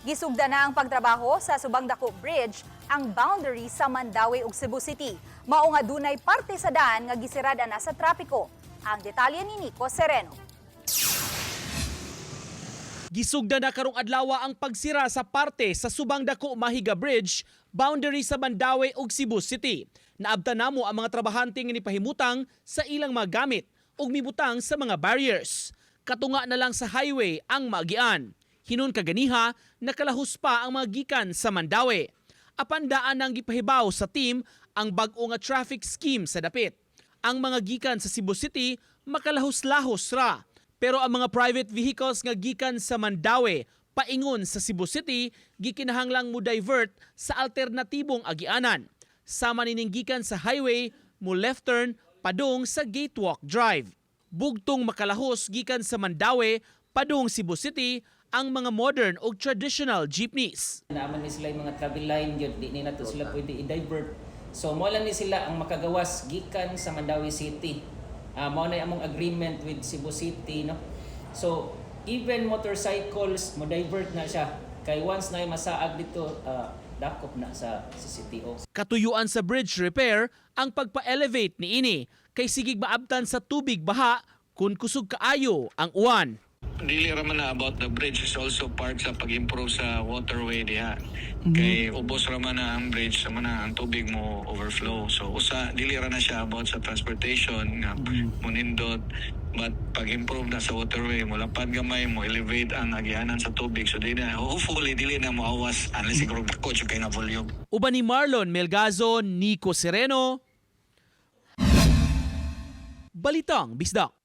Gisugda na ang pagtrabaho sa Subang Dako Bridge, ang boundary sa Mandaue ug Cebu City. Mao nga dunay parte sa daan nga gisirada na sa trapiko. Ang detalye ni Nico Sereno. Gisugda na karong adlaw ang pagsira sa parte sa Subang Dako Mahiga Bridge, boundary sa Mandaue ug Cebu City. Naabtan namo ang mga trabahante nga nipahimutang sa ilang mga gamit ug mibutang sa mga barriers. Katunga na lang sa highway ang maagian. Hinon kaganiha, nakalahos pa ang mga gikan sa Mandaue. Apan daan nang gipahibaw sa team ang bag-o nga traffic scheme sa dapit. Ang mga gikan sa Cebu City makalahos-lahos ra. Pero ang mga private vehicles nga gikan sa Mandaue paingon sa Cebu City gikinahanglang mo divert sa alternatibong agianan. Sama nining gikan sa highway mo left turn padung sa Gatewalk Drive. Bugtong makalahos gikan sa Mandaue padung Cebu City ang mga modern o traditional jeepneys. Naaman ni sila yung mga travel line yun, di nila to sila pwede i-divert. So mo lang ni sila ang makagawas gikan sa Mandaue City. Mao na among agreement with Cebu City, no. So even motorcycles mo divert na siya kay once na masaag dito, dakop na sa CCTO. Katuyuan sa bridge repair ang pagpa-elevate niini kay sigig maabtan sa tubig baha kung kusog kaayo ang uwan. Dili ra man na about the bridge, is also part sa pag-improve sa waterway diha. Kay ubos ra man na ang bridge, sama na ang tubig mo overflow. So usa, dili ra na siya about sa transportation nga munindot, but pag-improve na sa waterway, mo lapad gamay, mo elevate ang agianan sa tubig. So di na, hopefully dili na moawas unless siguro dako jud kay na volume. Uban ni Marlon Melgazo, Nico Sereno. Balitang Bisdak.